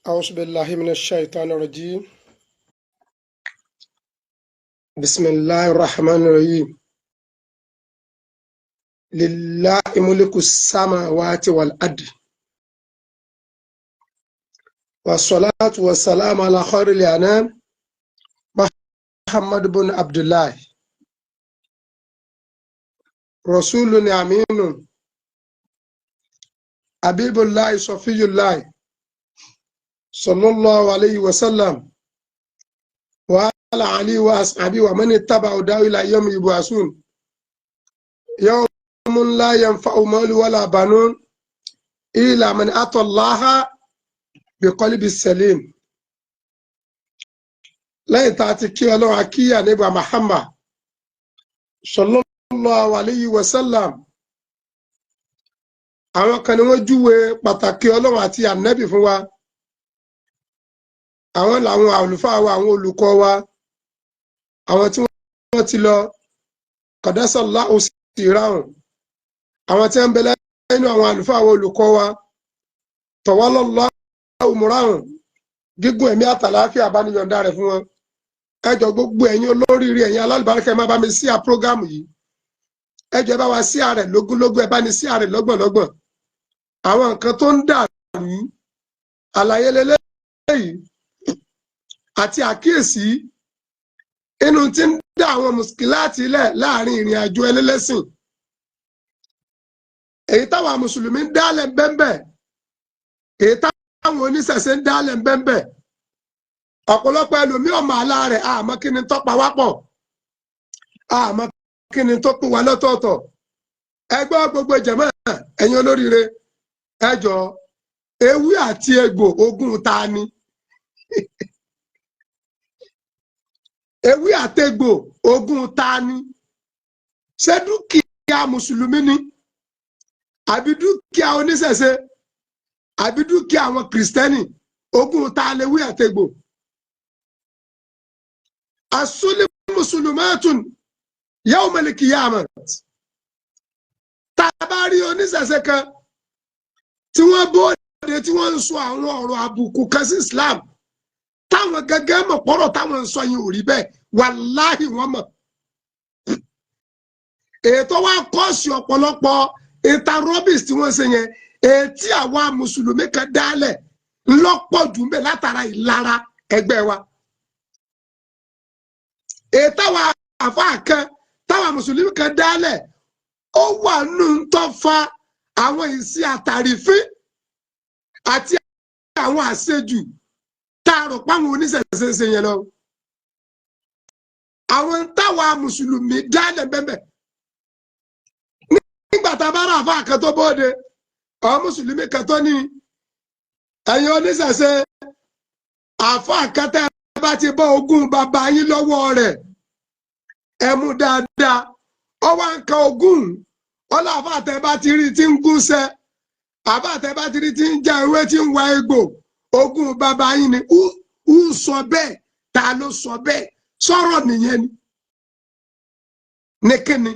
أعوذ بالله من الشيطان الرجيم. بسم الله الرحمن الرحيم. لله ملك السماوات والأرض، والصلاة والسلام على خير الأنام محمد بن عبد الله، رسول أمين، حبيب الله، صفي الله، صلى الله عليه وسلم وعلى آله وأصحابه ومن اتبع هداه إلى يوم يبعثون، يوم لا ينفع مال ولا بنون إلا من أتى الله بقلب سليم. Lẹ́yìn tá a ti kí Ọlọ́run, akíyà nígbà Muhammad sallallahu alayhi wa sallam. Àwọn kan ni wọ́n júwe pàtàkì Ọlọ́run àti ànábì fún wa. Àwọn làwọn àlùfáà wa, àwọn olùkọ́ wa, àwọn tí wọ́n ti lọ, qaddasallahu sirrahum. Àwọn tí wọ́n ń bẹ lẹ́nu àwọn àlùfáà wa, olùkọ́ wa, tawwalallahu umrahum, gígùn ẹ̀mí àtàláfíà bá níyọ̀ǹda rẹ̀ fún wọn. Ẹ jọ̀ọ́, gbogbo ẹ̀yin olóríire, ẹ̀yin alálùbáríkà, ẹ má bá mi share program yìí. Ẹ jọ̀ọ́, ẹ bá wa share rẹ̀ lógúnlógún, ẹ bá ní share rẹ̀ lọ́gbọ̀nlọ́gbọ̀n. Àwọn nǹkan tó ń dàrú, àlàyé lélẹ́yìí àti àkíyèsí inú tí ń dá àwọn mùsùlùmí lẹ̀ láàrin ìrìn àjò ẹlẹ́lẹ́sìn, èyí táwọn mùsùlùmí ń dálẹ̀ bẹ́ńbẹ́, èyí táwọn oníṣẹ̀ṣe ń dálẹ̀ bẹ́ńbẹ́. Ọ̀pọ̀lọpọ̀ ẹlòmíì ọmọ àlá rẹ̀, àmọ́ kí ni tó pa wá pọ̀, àmọ́ kí ni tó pín wa lọ́tọ̀ọ̀tọ̀. Ẹ gbọ́, gbogbo jẹ̀mọ́, ẹ̀yin olóríire, ẹ jọ̀ọ́, ewé àti egbò, ogún ta ni? Ewé àtegbò, ogún ta ni? Ṣé dúkìá mùsùlùmí ni, àbí dúkìá oníṣẹ̀ṣe, àbí dúkìá àwọn kìrìsìtẹ́nì? Ogún ta lewé àtegbò? Asúlẹ̀ mùsùlùmẹ́tùn yawmal qiyamah. Tá a bá rí oníṣẹ̀ṣe kan tí wọ́n bóde, tí wọ́n ń sọ àwọn ọ̀rọ̀ àbùkù kan sí Islam, táwọn gẹ́gẹ́ mọ̀ pọ́rọ̀ táwọn ń sọ yìí ò rí bẹ́ẹ̀, wàláhì, wọ́n mọ̀. Ètò wa kọ́ọ̀sì ọ̀pọ̀lọpọ̀ interrobis tí wọ́n ṣe yẹn, ètí àwa mùsùlùmí kan dálẹ̀ ńlọ́pọ̀ jù ń bẹ látara ìlara ẹgbẹ́ wa. Ètò àwa àfáà kan táwa mùsùlùmí kan dálẹ̀, ó wà nù ń tọ́ fa àwọn ìsí àtàrífín àti àwọn àṣejù tá a rò páwọn oníṣẹ̀ṣe ṣe yẹn lọ. Àwọn táwa mùsùlùmí dálẹ̀ bẹ́ẹ̀, nígbà tá a bá rà àfáà kan tó bóde, àwọn mùsùlùmí kan tó ní, "Ẹ̀yin oníṣẹ̀ṣe, àfáà kan tẹ́ ẹ bá ti bọ́ ogún bàbá yín lọ́wọ́ rẹ̀, ẹ mú dáadáa." Ọwọ́ nǹkan ogún ọlọ́, àfáà tẹ́ bá ti rí tí ń gúnṣẹ́, àfáà tẹ́ bá ti rí tí ń já ewé, tí ń wa egbò, ogún bàbá yín ni. Ń sọ bẹ́ẹ̀, ta ló sọ bẹ́ẹ̀? Sọ̀rọ̀ nìyẹn ni ní kíni?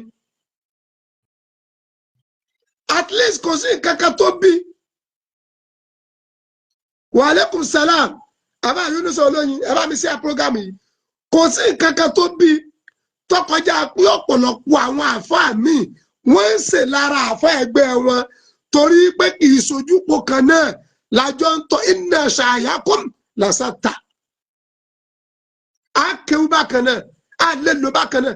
At least kò sí nǹkan kan tó bí. Wa alaikum salam, àbá Yunus olóyin, ẹ bá mi ṣe program yìí. Kò sí nǹkan kan tó bí tọkọjá pé ọ̀pọ̀lọpọ̀ àwọn àáfàá míì, wọ́n ń ṣe lára àáfàá ẹgbẹ́ wọn, torí pé kì í sojúpọ̀ kan náà lájọ ń tọ́. Inna sa'yakum lashatta. Á kéwú bákan náà, á lè lò bákan náà.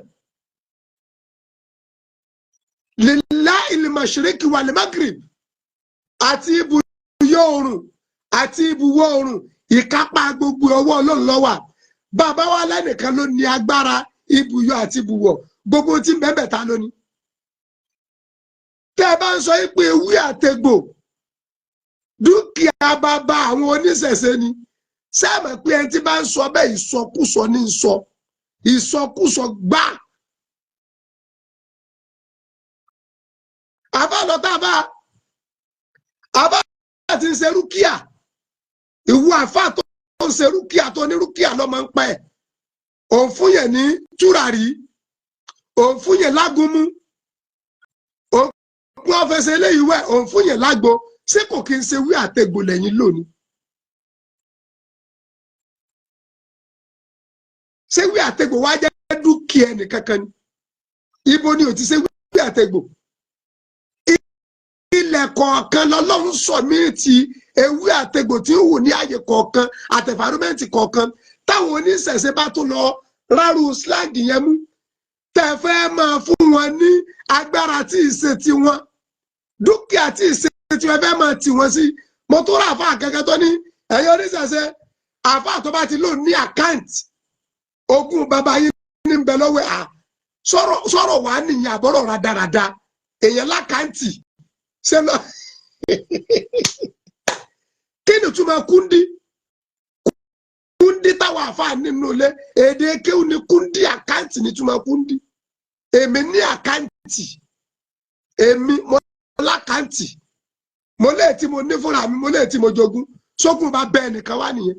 Lillahi al-mashriqi wal-maghrib, àti ibùyọ oòrùn àti ibùwọ̀ oòrùn, ìkápá gbogbo ọwọ́ Ọlọ́run ló wà. Bàbá wa lẹ́nìkan ló ní agbára ibùyọ àti ibùwọ̀, gbogbo tí ń bẹ́ẹ̀ ta lónìí. Tẹ́ ẹ bá ń sọ pé ewé àtegbò, dúkìá bàbá àwọn oníṣẹ̀ṣe ni, sẹ́ẹ̀mọ̀ pé ẹni tí bá ń sọ bẹ́ẹ̀, ìsọkúsọ ní ń sọ, ìsọkúsọ gbáà. Àbá lọ tá a bá àbá ti ń ṣe rúkìá, ìwọ àfa tó ń ṣe rúkìá, tó ní rúkìá ló máa ń pẹ́, òun fún yẹn ní túràrí, òun fún yẹn lágúnmú, òun kún ọ́fẹsẹ̀ eléyìí wẹ̀, òun fún yẹn lágbo, ṣé kò kí n ṣe wí àtẹ̀gbò lẹ́yìn lónìí? Ṣéwé àtegbò wá jẹ́ dúkìá ẹnìkankan ni? Ibo ni ò ti ṣéwé àtegbò? Ilẹ̀ kọ̀ọ̀kan lọ́lọ́run sọ mí ti ewé àtegbò tí ń wù ní àyè kọ̀ọ̀kan àti environment kọ̀ọ̀kan. Táwọn oníṣẹ̀ṣe bá tún lọ rárú slang yẹn mú, tẹ́ fẹ́ máa fún wọn ní agbára tí ì ṣe tiwọn, dúkìá tí ì ṣe tiwọn, fẹ́ máa tì wọ́n sí. Mo tó rà àfa akẹ́kẹ́ tó ní ẹ̀yin oníṣẹ̀ṣe, àfa tó bá ti lò ní account, ogún bàbá yín ní bẹ lọ́wọ́. À sọ̀rọ̀ wà nìyẹn, àbọ̀rọ̀ rádaràda. Èèyàn l'account ṣe lọ. Kí ni túmọ̀ kúndí? Kúndí táwọn àfa nínú ilé, èdè kéwù ní kúndí. Account ní túmọ̀ kúndí. Èmi ní account, èmi mo l'account, mo lè tí mo ní fúnra mi, mo lè tí mo jogún. Sókun bá bẹ́ẹ̀ nìkan wá nìyẹn.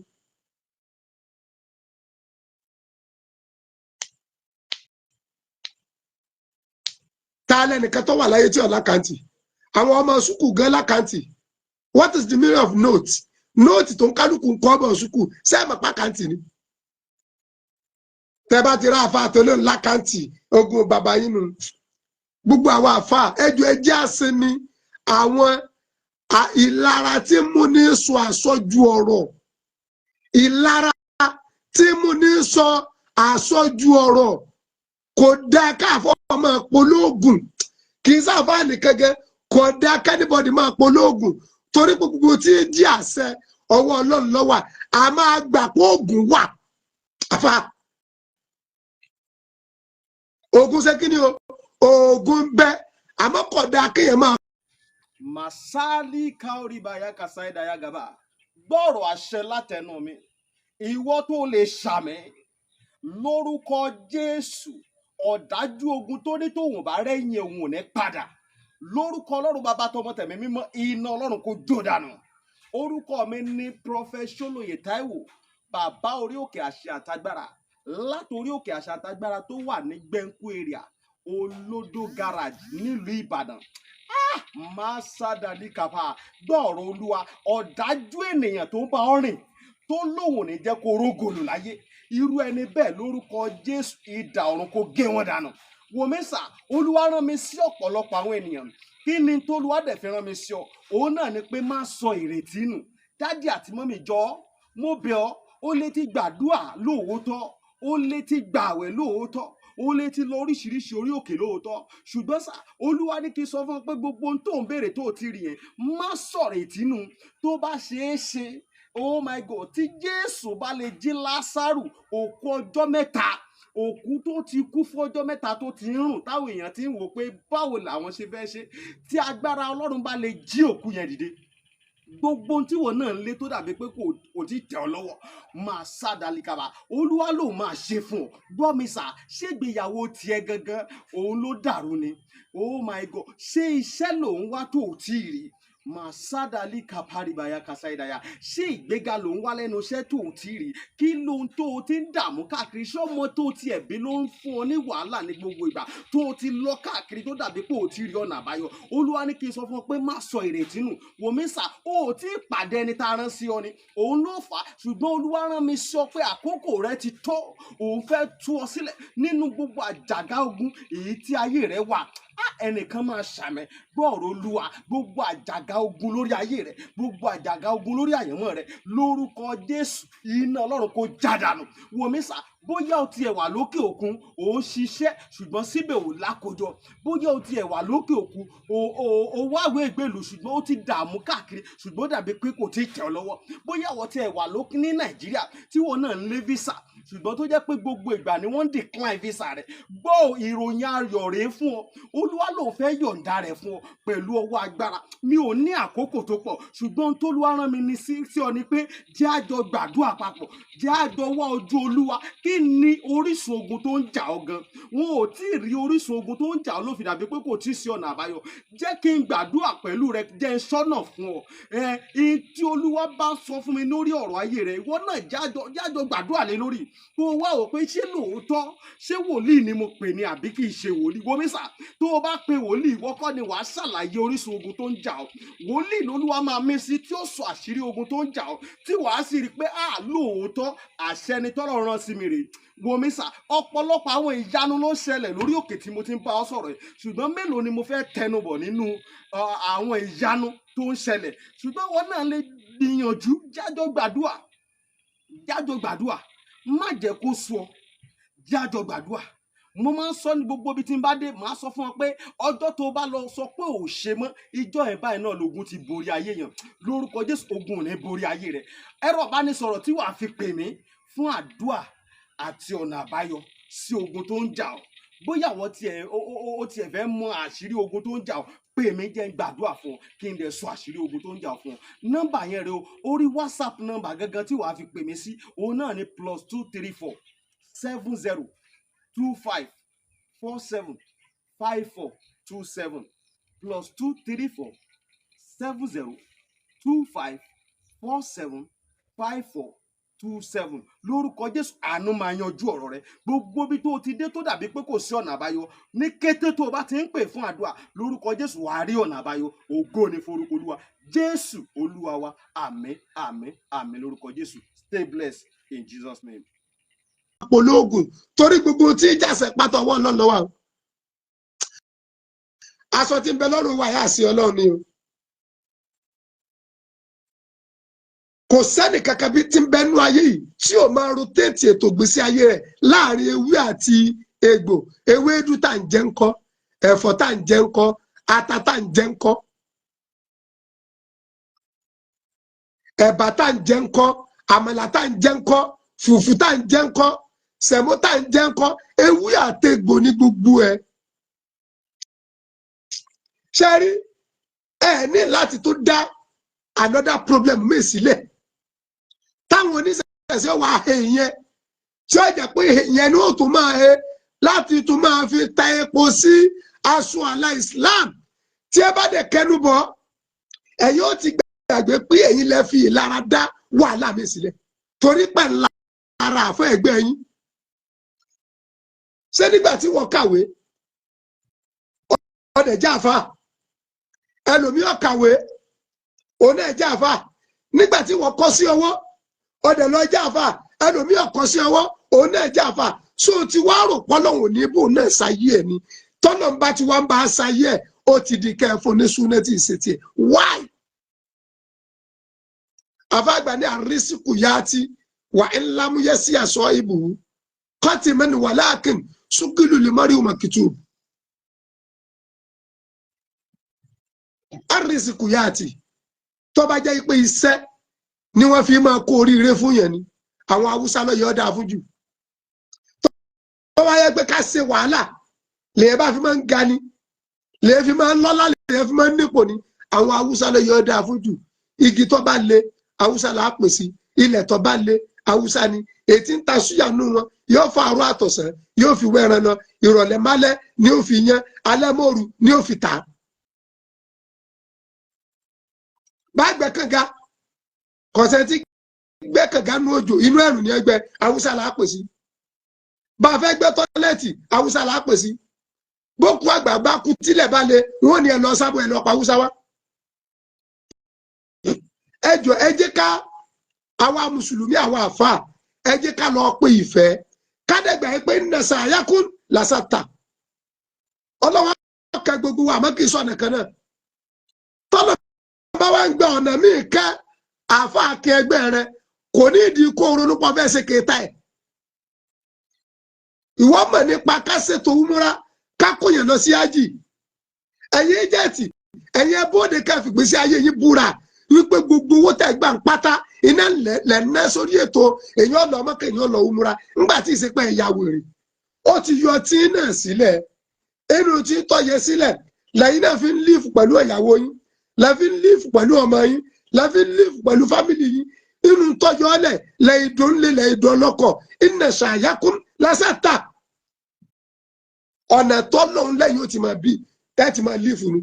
Ta lẹ́nìkan tó wà láyé tí ò l'account? Àwọn ọmọ sukù gan l'account. What is the meaning of note? Note tó ń kálukú ń kọ́ bọ̀ sukù sẹ́ẹ̀mọ̀ p'account ni? Tẹ́ bá ti rá àfa tó lóun l'account, ogun bàbá yín nu. Gbogbo àwọn àfa, ẹjọ́ ẹjẹ́ àsinmi àwọn ìlara tí mú ní sọ àsọjù ọ̀rọ̀, ìlara tí mú ní sọ àsọjù ọ̀rọ̀. Kò dáa káàfọ́ máa polóògùn, kì í sáfà nìkan gẹ. Kò dáa k'anybody máa polóògùn, torí gbogbo tí ń jí àṣẹ, ọwọ́ Ọlọ́run ló wà. A máa gbà pé oògùn wà. Àfa oògùn ṣe kí ni o? Oògùn ń bẹ, àmọ́ kò dáa kéèyàn máa. Masali kaoribaya kasaidaya gaba. Gbọ́rọ̀ àṣẹ látẹnu mi, ìwọ tó lè ṣàmì lórúkọ Jésù, ọ̀dájú ogun tó ní tóun bá rẹ́yìn òun ò ní padà, lórúkọ Ọlọ́run Bàbá, tọmọ, tẹ̀mí mímọ́, iná Ọlọ́run kò jó dànù. Orúkọ mi ní Prophet Ṣólóyè Táíwò, bàbá orí òkè àṣẹ àtagbára, látòrí òkè àṣẹ àtagbára tó wà ní Gbẹ̀ǹkú area, Olódó garage, nílùú Ìbàdàn. Máa sádàlí kàfà. Gbọ́ọ̀rọ̀ Olúwa, ọ̀dájú ènìyàn tó ń bá ọ rìn, tó lóun ò ní jẹ́ kó rógòlù láyé, irú ẹni bẹ́ẹ̀, lórúkọ Jésù, idà ọ̀run kó gé wọn dànù. Wòmísà, Olúwa rán mi sí ọ̀pọ̀lọpọ̀ àwọn ènìyàn. Kí ni tólúwa dẹ̀ fi rán mi sí ọ? Òun náà ni pé má sọ ìrètí nù. Daddy àti mummy, jọ̀ọ́, mo bẹ̀ ọ́. Ó lè ti gbàdúà lóòótọ́, ó lè ti gbààwẹ̀ lóòótọ́, ó lè ti lọ oríṣiríṣi orí òkè lóòótọ́, ṣùgbọ́n sà, Olúwa ní kí n sọ fún ọ pé gbogbo ohun tó ń béèrè tó ti rí yẹn, má sọ̀rọ̀ ìtínú. Tó bá ṣeé ṣe, oh my God, tí Jésù bá lè jí Lásárù, òkú ọjọ́ 3, òkú tó ti kú fún ọjọ́ 3, tó ti ń rùn, táwọn èèyàn ti ń wò pé báwo làwọn ṣe fẹ́ ṣe, tí agbára Ọlọ́run bá lè jí òkú yẹn dìde, gbogbo ohun tí wọn náà ń lé tó dàbí pé kò tí tẹ̀ ọ́ lọ́wọ́, máa sá dalikaba, Olúwa ló máa ṣe fún ọ. Gbọ́ mi sà, ṣégbéyàwó tiẹ̀ gangan òun ló dàrú ni? Oh my God, ṣé iṣẹ́ lòun wá tó ò tí ì rí? Màsádàlì kàpárìbàyà kàsáìdàyà. Ṣé ìgbéga ló ń wá lẹ́nu iṣẹ́ tó ò tí ì rí? Kí lóhun tó o ti ń dààmú káàkiri? Ṣé ọmọ tó o ti ẹ̀bí ló ń fún ọ ní wàhálà ní gbogbo ìgbà tó o ti lọ káàkiri, tó dàbí pé o ti rí ọ̀nà àbáyọ? Olúwa ní kí n sọ fún ọ pé má sọ ìrètí nù. Wòmísà, o ò tí ì pàdé ẹni tá a rán sí ọ ni, òun ló fà á. Ṣùgbọ́n Olúwa rán mi sí ọ pé àkókò rẹ ti tó. Òun fẹ́ tú ọ sílẹ̀ nínú gbogbo àjàgà ogun èyí tí ayé rẹ wà. Ẹnìkan máa ṣàmẹ. Gbọ́ọ̀rọ̀ Olúwa, gbogbo àjàgà ogun lórí ayé rẹ, gbogbo àjàgà ogun lórí àyànmọ́ rẹ, lórúkọ Jésù, iná Ọlọ́run kò já dànù. Wòmísà, bóyá o tiẹ̀ wà lókè òkun, ò ń ṣiṣẹ́, ṣùgbọ́n síbẹ̀ ò lákòjọ. Bóyá o tiẹ̀ wà lókè òkun, o wáwé ìgbèlú, ṣùgbọ́n ó ti dààmú káàkiri, ṣùgbọ́n ó dàbí pé kò tí ì tẹ̀ ọ́ lọ́wọ́. Bóyá o tiẹ̀ wà lókè ní Nàìjíríà, tí wọn náà ń lé visa, ṣùgbọ́n tó jẹ́ pé gbogbo ìgbà ni wọ́n ń decline visa rẹ̀, gbọ́ ìròyìn ayọ̀ rèé fún ọ. Olúwa ló fẹ́ yọ̀ǹda rẹ̀ fún ọ pẹ̀lú ọwọ́ agbára. Mi ò ní àkókò tó pọ̀, ṣùgbọ́n tólúwa rán mi ní sí ọ ni pé jẹ́ àjọ gbàdúrà papọ̀, jẹ́ àjọ wá ojú Olúwa. Kí ni orísun ogun tó ń jà ọ́ gan? Wọn ò tí ì rí orísun ogun tó ń jà ọ́, ló fi dàbí pé kò tí ì sí ọ̀nà àbáyọ. Jẹ́ kí n gbàdúrà pẹ̀lú rẹ, jẹ́ n sọ́nà fún ọ. Ẹ ẹ tí Olúwa bá sọ fún mi lórí ọ̀rọ̀ ayé rẹ, ìwọ náà jájọ gbàdúrà lé lórí, kó o wá wò pé ṣé lóòótọ́, ṣé wòlíì ni mo pè ní àbí kì í ṣe wòlíì. Wòmísà, tó o bá pe wòlíì, ìwọ kọ́ ni wàá ṣàlàyé orísun ogun tó ń jà ọ́. Wòlíì lolúwa máa mí sí, tí ó sọ àṣírí ogun tó ń jà ọ́, tí wàá sì rí i pé à lóòótọ́, àṣẹ ni tọ́lọ̀ rán sí mi rèé. Wòmísà, ọ̀pọ̀lọpọ̀ àwọn ìyanu ló ń ṣẹlẹ̀ lórí òkè tí mo ti ń bá ọ sọ̀rọ̀ yìí, ṣùgbọ́n mélòó ni mo fẹ́ tẹnubọ̀ nínú àwọn ìyanu tó ń ṣẹlẹ̀? Ṣùgbọ́n wọn náà lè gbìyànjú, jájọ gbàdúà, jájọ gbàdúà, má jẹ́ kó sú ọ, jájọ gbàdúà. Mo máa ń sọ ní gbogbo ibi tí n bá dé, màá sọ fún ọ pé ọjọ́ tó bá lọ sọ pé ò ṣe mọ́, ìjọ ẹ̀ báyìí náà lógun ti borí ayé yẹn. Lórúkọ Jésù, ogun ò ní borí ayé rẹ. Ẹ̀rọ ìbánisọ̀rọ̀ tí wàá fi pè mí fún àdúà àti ọ̀nà àbáyọ sí ogun tó ń jà ọ́, bóyá àwọn tiẹ̀ ó tiẹ̀ fẹ́ mọ àṣírí ogun tó ń jà ọ́, pè mí, jẹ́ n gbàdúrà fún ọ, kí n dẹ̀ sọ àṣírí ogun tó ń jà ọ́ fún ọ. Nọ́mbà yẹn rẹ o, orí WhatsApp nọ́mbà gangan tí wàá fi pè mí sí, òun náà ni +234 70 25 47 54 27, +234 70 25 47 54 27. Lórúkọ Jésù, àánú máa yanjú ọ̀rọ̀ rẹ. Gbogbo ibi tó o ti dé tó dàbí pé kò sí ọ̀nà àbáyọ, ní kété tó o bá ti ń pè fún àdúrà, lórúkọ Jésù, wàá rí ọ̀nà àbáyọ. Ògo ni forúkọ Olúwa. Jésù Olúwa wa. Àmín, àmín, àmín lórúkọ Jésù. Stay blessed in Jesus' name. Polóògùn torí gbogbo tí ìjàsẹ̀ pátá ọwọ́ Ọlọ́run ló wà o. Aṣọ tí ń bẹ lọ́rùn wa yà sí Ọlọ́run ni o. Kò sẹ́ni kankan bí tí ń bẹ nú ayé yìí tí ò máa rotate ètò ìgbésí ayé rẹ̀ láàrin ewé àti egbò. Ewédú tá à ń jẹ ńkọ́, ẹ̀fọ́ tá à ń jẹ ńkọ́, ata tá à ń jẹ ńkọ́, ẹ̀bà tá à ń jẹ ńkọ́, àmàlà tá à ń jẹ ńkọ́, fùfú tá à ń jẹ ńkọ́, sẹ̀mó tá à ń jẹ ńkọ́. Ewé àtegbò ní gbogbo ẹ̀. Ṣé rí ẹ ní láti tó dá another problem mi sílẹ̀ táwọn oníṣẹ̀ṣẹ̀ wà he yẹn, tí ó jẹ́ pé yẹn ni ó tún máa he láti tún máa fi ta epo sí aṣọ àlà Islam. Tí ẹ bá dẹ̀ kẹnu bọ̀, ẹ̀yin ó ti gbàgbé pé ẹ̀yin lẹ fi ìlara dá wàhálà mi sílẹ̀ torí pẹ̀ ńlá ara àfọ ẹgbẹ́ yín. Ṣé nígbà tí wọ́n kàwé ọ̀dẹ̀ jáfa, ẹlòmíràn kàwé òun náà jáfa. Nígbà tí wọ́n kọ́ sí ọwọ́ ọ̀dẹ̀ lọ jáfa, ẹlòmíràn kọ́ sí ọwọ́ òun náà jáfa. So ti wá rò pọ́lọ́hùn ní ibò náà ṣayé ẹ̀ ni tọ́nà ń bá ti wá ń bá a ṣayé ẹ̀, ó ti di kẹfọ́ ní súnẹ́tì ìṣètì ẹ̀. Why? Àfàgbà ní àrísìkò yá ti wà ńlámúyẹ́ sí àṣọ ìbò kọ́tì mẹ́ni wà láàkín ṣúgìlù lè mọ́rí òmàkìtù. Àrísìkò yá ti tó bá jẹ́ pé iṣẹ́ ni wọ́n fi máa kó oríire fún yẹn ni àwọn Haúsá lọ yọ ọ́ dáa fún jù. Tó bá yẹ pé ká ṣe wàhálà lèyẹ bá fi máa ń ga ni, lèyẹ fi máa ń lọ́lá, lèyẹ fi máa ń nípò ni, àwọn Haúsá lọ yọ ọ́ dáa fún jù. Igi tó bá le, Haúsá là á pè sí. Ilẹ̀ tó bá le, Haúsá ni. Ètí ń ta súyà nù wọn yóò fa àrò àtọ̀sán, yóò fi wẹ́ran lọ, ìrọ̀lẹ́ málẹ́ ni yóò fi yan, alẹ́ mọ́ru ni yóò fi tà á. Bá gbẹ́ kànga, kọ̀sẹ̀ tí gbẹ́ kànga nú òjò inú ẹ̀rùn ní ẹgbẹ́, Haúsá là á pè sí. Bá a fẹ́ gbẹ́ tọ́lẹ́ẹ̀tì, Haúsá là á pè sí. Bókú àgbà bá kú tílẹ̀ bá le, wọ́n ní ẹ lọ sábọ̀, ẹ lọ pa Haúsá wá. Ẹ jọ, ẹ jẹ́ ká àwa mùsùlùmí, àwa àfáà, ẹ jẹ́ ká lọ pe ìfẹ́ kádẹ́gbà yìí pé nàṣà àyákún làṣàtà. Ọlọ́wọ́ kẹ gbogbo wa, àmọ́ kì í sọ ọ̀nà kan náà. Tọ́lọ́ bá wá ń gba ọ̀nà míì kẹ́ àáfàá kẹ ẹgbẹ́ rẹ, kò ní ìdí kó ronú pọ̀ fẹ́ ṣe kéta ẹ̀. Ìwọ mọ̀ nípa ká ṣètò umura, ká kóyàn lọ sí ájì. Ẹ̀yin ẹjẹ̀tì, ẹ̀yin ẹbọ́dẹ ká fìgbésí ayé yín búra wípé gbogbo owó tẹ̀ gbà ń pátá iná lẹ̀ ná sórí ètò èyàn ọ̀lọ́ ọmọkè, èyàn ọ̀lọ́ umura. Ńgbà tí ìsepẹ́ ẹ̀yà wèrè ó ti yọ tí náà sílẹ̀, inú tí tọ́yẹ sílẹ̀, lẹ́yìn náà fi ń lífù pẹ̀lú ìyàwó yín, lẹ́ fi ń lífù pẹ̀lú ọmọ yín, lẹ́ fi ń lífù pẹ̀lú fámìlì yín. Inú tọ́jọ́ ọ̀lẹ̀ lẹ́yìn dùn lé lẹ́yìn dùn ọlọ́kọ̀ iná ṣàyàkùn lásàtà. Ọ̀nà tó lòun lẹ́yìn ó ti máa bí ẹ ti máa lífù nu.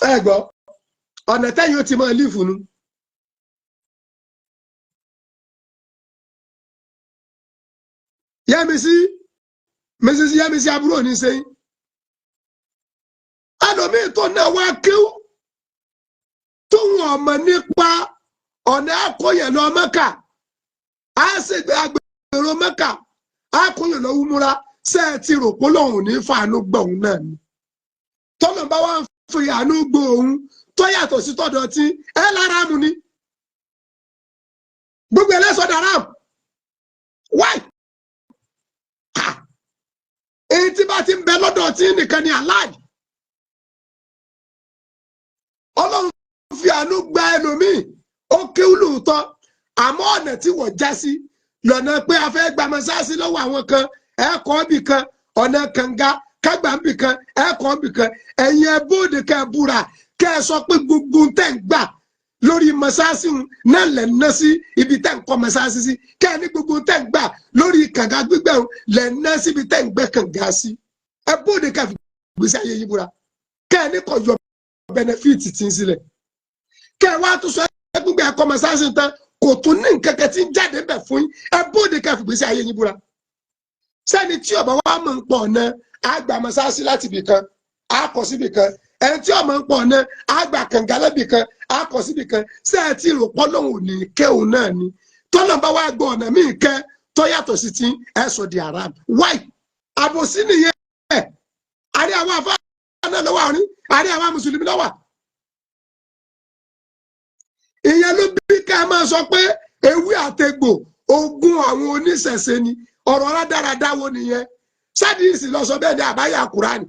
Ẹ gbọ́, ọ̀nà tẹ́yìn ó ti máa lífù nu. Yẹ́misí, Mrs. Yẹ́misí àbúrò ní sẹ́yìn. Ẹlòmíì tó náà wá kíw tó wọn ọmọ nípa Ọ̀nà àkóyàn lọ Mẹ́kà, á ṣègbè agbèrò Mẹ́kà, àkóyàn lọ wúmúra. Ṣé ẹ ti rò pé lòun ní fàánú gbọ̀hún náà ni? Tọ́lọ̀ bá wà ń fi àánú gbọ́ òun tó yàtọ̀ sí tọ̀dọ̀ tí ẹ lára mu ni gbogbo ẹlẹ́sọ̀ dára. Why? Èyí tí bá ti ń bẹ lọ́dọ̀ tí nìkan ni aláàdì. Ọlọ́run fi àánú gba ẹlòmíì, ó kéwú lóòótọ́, àmọ́ ọ̀nà tí wọ́n já sí lọ́nà pé a fẹ́ gba mọ́sáàsì lọ́wọ́ àwọn kan, ẹ̀kọ́ bì kan, ọ̀nà kànga kágbà bì kan, ẹ̀kọ́ bì kan. Ẹ̀yin ẹ bóde kẹ́ ẹ búra, kẹ́ ẹ sọ pé gbogbo tẹ̀ ń gbà lórí mọ́sáàsì náà lẹ̀ ń ná sí ibi tẹ̀ ń kọ́ mọ́sáàsì sí, kẹ́ ẹ ní gbogbo tẹ̀ ń gbà lórí kànga gbígbẹ́ lẹ̀ ń ná síbi tẹ̀ ń gbẹ́ kànga sí. Ẹ bóde kẹ́ fi gbèsè ayé yìí búra, kẹ́ ẹ ní kò yọ benefit tí ń sílẹ̀, kẹ́ ẹ wá tún sọ gbígbẹ́ ẹ̀kọ́ mọ́sáàsì tán, kò tún ní nǹkan kan tí ń jáde bẹ̀ fún yín. Ẹ bóde kẹ́ fi gbèsè ayé yín búra. Sẹ́ni tí ọba wa mọ̀ ń pọ̀ ọ̀nà àgbà mọ́sáàsì láti ibì kan, á kọ́ síbì kan. Ẹni tí ọmọ ń pọ̀ ọ̀nà àgbà kànga lẹ́bì kan, á kọ́ síbì kan. Ṣé ẹ ti rò pọ́ lóhùn ní kẹ́hùn náà ni? Tọ́lọ̀ bá wá gbọ́ ọ̀nà míì kẹ́ tó yàtọ̀ sí ti ẹ sọ di haram. Why? Àbòsí nìyẹn. Àrí àwọn afá náà lọ́wọ́ àárín, àrí àwọn mùsùlùmí lọ́wọ́. Ìyẹn ló bí ká máa sọ pé ewé àtegbò ogún àwọn oníṣẹ̀ṣe ni. Ọ̀rọ̀ rádaràda wo nìyẹn? Sádìsì lọ sọ bẹ́ẹ̀ ni àbáyà Kúránì.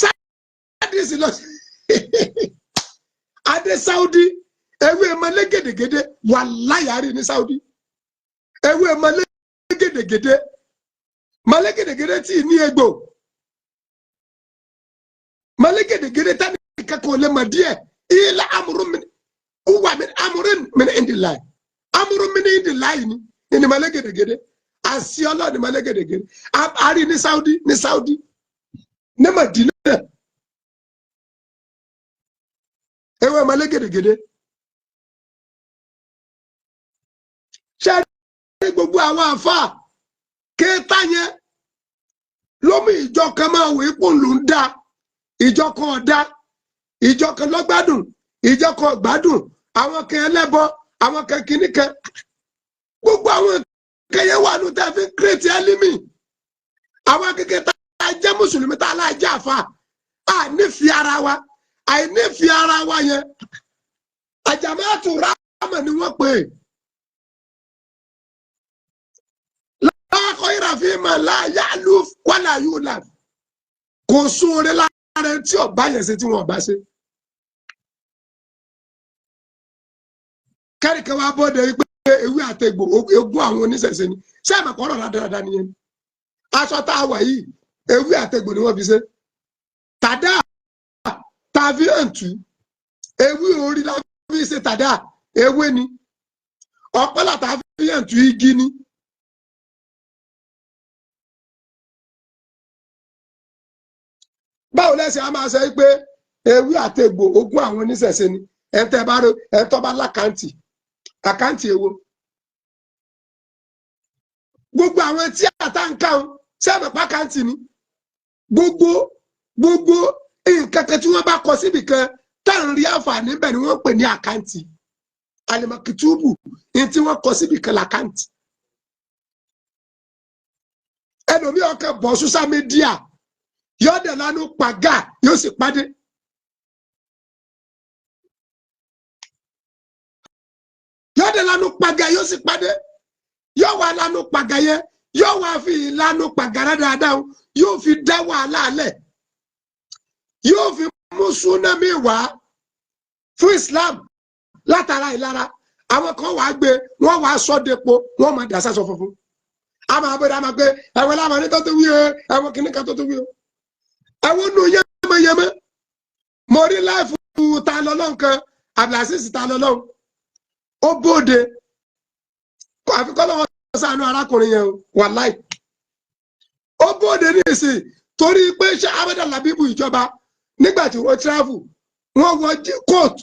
Sádìsì lọ adé Saudi, ewé mọlé gèdègèdè wà láyàrí ní Saudi. Ewé mọlé gèdègèdè, mọlé gèdègèdè tí ní egbò, mọlé gèdègèdè tani kankan lè mọ díẹ̀. Ilà amúrú mi wà mí, amúrú mi ní indiláì, amúrú mi ní indiláì ni ní mọlé gèdègèdè. Àṣì ọlọ́ọ̀ni mọlé gèdègèdè àrí ní Saudi, ní Saudi, ní Madina, ewé mọlé gèdègèdè. Ṣé ní gbogbo àwọn àfáà kéétà yẹn ló mú ìjọ kan máa wò ipò ló ń dá ìjọ kan ọ̀dá, ìjọ kan lọ́gbádùn, ìjọ kan ọ̀gbádùn, àwọn kan ẹlẹ́bọ, àwọn kan kìíní kan, gbogbo àwọn kan yẹn wà ní tẹ́ fi ń kírètì ẹlímì. Àwọn kékeré tá a jẹ́ mùsùlùmí, tá a láà jẹ́ àfa, a nífẹ̀ẹ́ ara wa. Àìnífẹ̀ẹ́ ara wa yẹn, àjàmátù rámà ni wọ́n pè é. Láàkọ́ ìràfin mà láàyè àlù wàlà yóò là kò sóore lára tí ọba yẹn ṣe tí wọn ọba ṣe. Kẹ́ríkẹ́ wa bọ́dẹ̀ pé ewé àtẹ̀gbò ogún àwọn oníṣẹ̀ṣe ni. Ṣé àmọ̀ kọ́rọ̀ rádaràda nìyẹn? Aṣọ tá a wà yìí, ewé àtẹ̀gbò ni wọ́n fi ṣe. Tàdá tàbí ẹ̀ǹtú, ewé orí la fi ṣe tàdá, ewé ni. Ọ̀pẹ́lá tàbí ẹ̀ǹtú, igi ni. Báwo lẹ́sìn á máa sọ pé ewé àtegbò ogún àwọn oníṣẹ̀ṣe ni? Ẹ̀ńtẹ́ bá rẹ ẹ̀ńtọ́ bá lákàntì, àkáǹtì èwo? Gbogbo àwọn tí àtàǹkà ń sẹ́mi pàkáǹtì ni. Gbogbo gbogbo nǹkan kan tí wọ́n bá kọ síbì kan tá à ń rí àǹfààní bẹ́ẹ̀ ni wọ́n pè ní àkáǹtì. Alimakitubu ní tí wọ́n kọ síbì kan làkáǹtì. Ẹlòmíì ọkàn bọ̀ social media, yóò dẹ̀ lánú pàgà, yóò sì pàdé. Yóò dẹ̀ lánú pàgà, yóò sì pàdé. Yóò wá lánú pàgà yẹn, yóò wá fi ìlànà pàgà dáadáa, yóò fi dá wàhálà lẹ̀, yóò fi mú súnámì wá fún Islam látara ìlara. Àwọn kan wàá gbé, wọ́n wàá sọ depo, wọ́n máa dà sásọ funfun. A máa bẹ̀rẹ̀, a máa gbé ẹ̀wọ̀n láwọn ní tó tó wí o, ẹ̀wọ̀n kìnnìkan tó tó wí o, ẹ̀wọ̀n nù yẹ́mẹ́yẹ́mẹ́. Mo rí láìfù ta lọ́lọ́run kan, Abdulaziz ta lọ́lọ́run, ó bóde àfikọ́ lọ́wọ́ ṣàánú arákùnrin yẹn o, wàláì. Ó bóde ní ìsìn torí pé ṣé Ahmed Labibu ìjọba nígbà tí wọ́n travel, wọ́n wọ kóòtù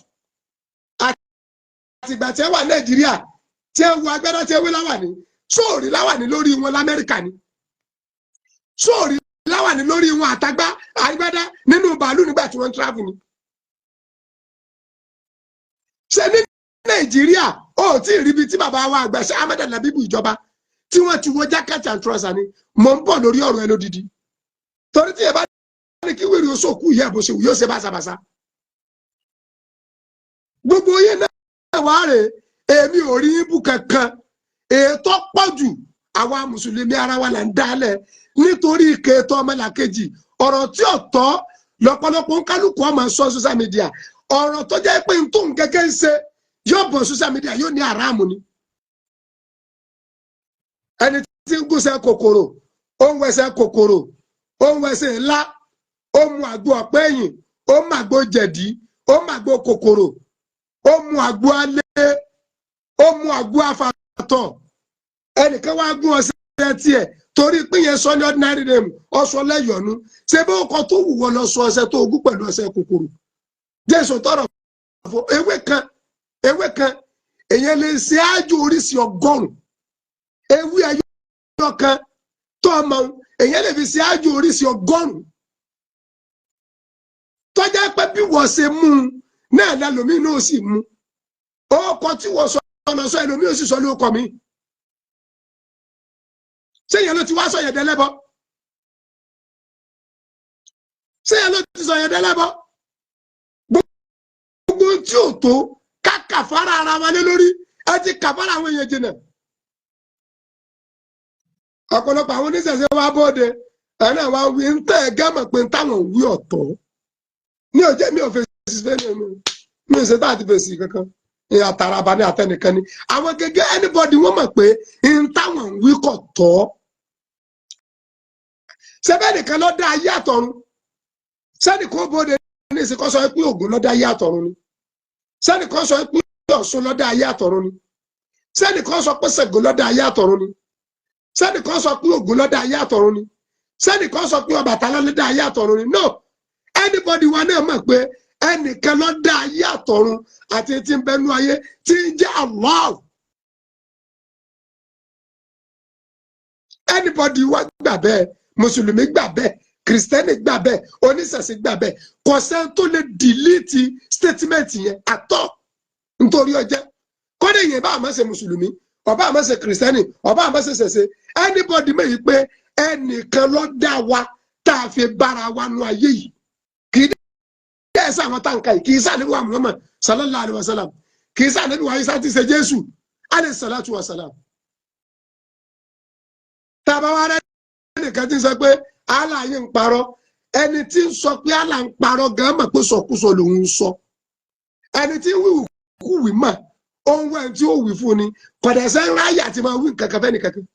àtìgbà tí ẹ wà Nàìjíríà, tí ẹ wọ agbára, tí ẹ wé láwàní, sóòrí láwàní lórí wọn l'Amẹ́ríkà ni, sóòrí láwàní lórí wọn àtàgbà àgbádá nínú bàálù nígbà tí wọ́n travel ni. Ṣé ní Nàìjíríà ó tí ì ríbi tí bàbá wa àgbà ṣe Ahmed Labibu ìjọba tí wọ́n ti wọ jacket and trouser ni? Mò ń bọ̀ lórí ọ̀rọ̀ ẹ lódìdí, torí tí ẹ bá ní kí wèrè oṣù kú yẹ bó ṣe wù, yóò ṣe báṣabàṣa. Gbogbo yín náà wà rè, èmi ò rí ibù kankan. Ètò pọ̀ jù, àwa mùsùlùmí ara wa là ń dálẹ̀ nítorí ìkẹtọ ọmọlàkejì. Ọ̀rọ̀ tí ò tọ́ lọ́pọ̀lọpọ̀ ń kálukú ọmọ sọ social media, ọ̀rọ̀ tó jẹ́ pé n tó ń gẹ́gẹ́ ń ṣe yóò bọ̀ social media, yóò ní àràmù ni. Ẹni tí ń gúnṣẹ́ kòkòrò, ó ń wẹsẹ̀ kòkòrò, ó ń wẹsẹ̀ ńlá, ó mu àgbo ọ̀pẹ ẹ̀yìn, ó mu àgbo jẹ̀dí, ó mu àgbo kòkòrò, ó mu àgbo alẹ́, ó mu àgbo afàtọ̀. Ẹnìkan wá gún ọṣẹ tiẹ̀ torí pé yẹn sọ ní ordinary name, ọsọ lẹ́yọ̀nù. Ṣé bó kọ tó wù wọ́n lọ sọ ọṣẹ tó ogún pẹ̀lú ọṣẹ kòkòrò? Jésù tọrọ fún ewé kan, ewé kan, èyàn lè ṣe ájò oríṣi 100. Ewé ẹyọ kan tó ọmọ, èyàn lè fi ṣe ájò oríṣi 100, tọ́jà pé bí wọ́n ṣe mú un náà lẹ́lòmíì náà sì mú ọkọ̀ tí wọ́n sọ ọ̀nà sọ, ẹlòmíì ò sì sọ lóko mi. Ṣé yẹn ló ti wá sọ yẹn dẹ́lẹ́bọ? Ṣé yẹn ló ti sọ yẹn dẹ́lẹ́bọ? Gbogbo tí ò tó ká kàfàrà ara wa lé lórí, ẹ ti kàfàrà àwọn èèyàn jìnnà. Ọ̀pọ̀lọpọ̀ àwọn oníṣẹ̀ṣe wa bóde ẹ̀ náà wá wí ń tẹ́ ẹ gẹ́mọ̀ pé ń táwọn wí ọ̀tọ̀ ní òjẹ́. Mi ò fèsì fẹ́ẹ́ mi ò ṣe tá àti fèsì kankan ní àtàràbà ní àtẹnìkan ni àwọn gẹ́gẹ́. Anybody wọ́n mọ̀ pé ń táwọn wí kọ̀ tọ́. Sẹ́bẹ̀ nìkan ló dá ayé àtọ̀run? Sẹ́ni kò bóde ní ìsìnkọ́ sọ pé Ògún ló dá ayé àtọ̀run ni? Sẹ́ni kan sọ pé Ọ̀ṣun ló dá ayé àtọ̀run ni? Sẹ́ni kan sọ pé Ṣàngó ló dá ayé àtọ̀run ni? Sẹ́ni kan sọ pé Ògún ló dá ayé àtọ̀run ni? Sẹ́ni kan sọ pé Ọbàtálá ló dá ayé àtọ̀run ni? No, anybody wa náà mọ̀ pé ẹnìkan ló dá ayé àtọ̀run àti tí ń bẹnu ayé, tí ń jẹ́ Allah. Anybody wa gbà bẹ́ẹ̀, mùsùlùmí gbà bẹ́ẹ̀, kìrìsìtẹ́nì gbà bẹ́ẹ̀, oníṣẹ̀ṣe gbà bẹ́ẹ̀. Kò sẹ́ni tó lè delete statement yẹn àtọ̀ nítorí ọjẹ́ kọ́dé yẹn. Bá àmọ́ ṣe mùsùlùmí, ọba àmọ́ ṣe kìrìsìtẹ́nì, ọba àmọ́ ṣe ṣẹ̀ṣe, anybody mẹ́yìí pé ẹnìkan ló dá wa tá a fi bára wa nu ayé yìí. Kì í dẹ́ ẹ̀sẹ̀ àwọn táǹkà yìí, kì í sáà níbi wa Muhammad sallallahu alayhi wa sallam, kì í sáà níbi wa Isa ti ṣe Jésù alayhi salatu wa salam. Tá a bá wá rẹ́ ẹnìkan tí ń sọ pé Allah yìí ń parọ́, ẹni tí ń sọ pé Allah ń parọ́ gan mọ̀ pé sọkúsọ lòun ń sọ. Ẹni tí ń wíwù kú wì mọ̀, ohun ẹ̀ tí ó wí fún ni kọ̀dẹ̀sẹ̀ ń ráyà àti máa wí nǹkan kan fẹ́ nìkankan.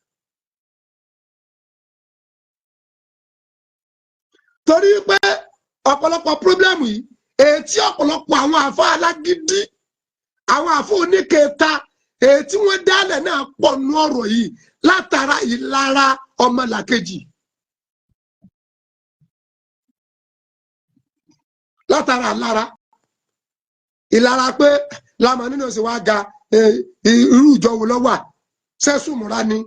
Torí pé ọ̀pọ̀lọpọ̀ pírọ́blẹ́mù yìí, ètí ọ̀pọ̀lọpọ̀ àwọn àfa alágídí, àwọn àfa oníkẹta, ètí wọ́n dálẹ̀ náà pọ̀ nú ọ̀rọ̀ yìí látara ìlara ọmọlàkejì, látara ìlara, ìlara pé lámà nínú sì wá ga, irú ìjọ wo ló wà? Sẹ́sùmùrà ni?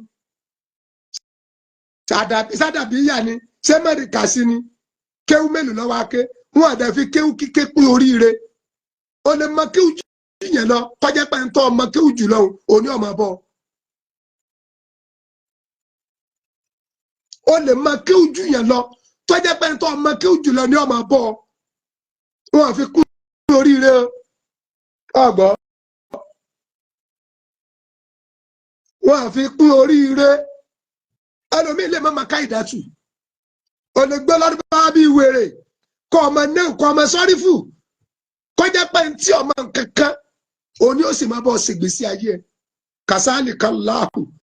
Sádàbíyà ni? Ṣé mẹ́rìkà sí ni? Kéwú mélòó lọ́wọ́ aké wọn àdá fi kéwú kíké pín oríire. O lè mọ kéwú jù yẹn lọ, kọjá pé ń tọ́ ọmọ kéwú jù lọ òní ọmọ bọ́. O lè mọ kéwú jù yẹn lọ, tọ́jà pé ń tọ́ ọmọ kéwú jù lọ ní ọmọ bọ́. Wọn fi kún oríire ọgbọ́, wọn fi kún oríire. Ẹlòmíì lè má ma ká ìdátù, o lè gbé lọ́dún bá bí wèrè kọ́ ọmọ náà, kọ́ ọmọ sọ́rífù, kọjá pé ntí ọmọ nkankan òní ó sì máa bọ́ ṣègbèsí ayé ẹ. Kàsáàlì kan láàkù.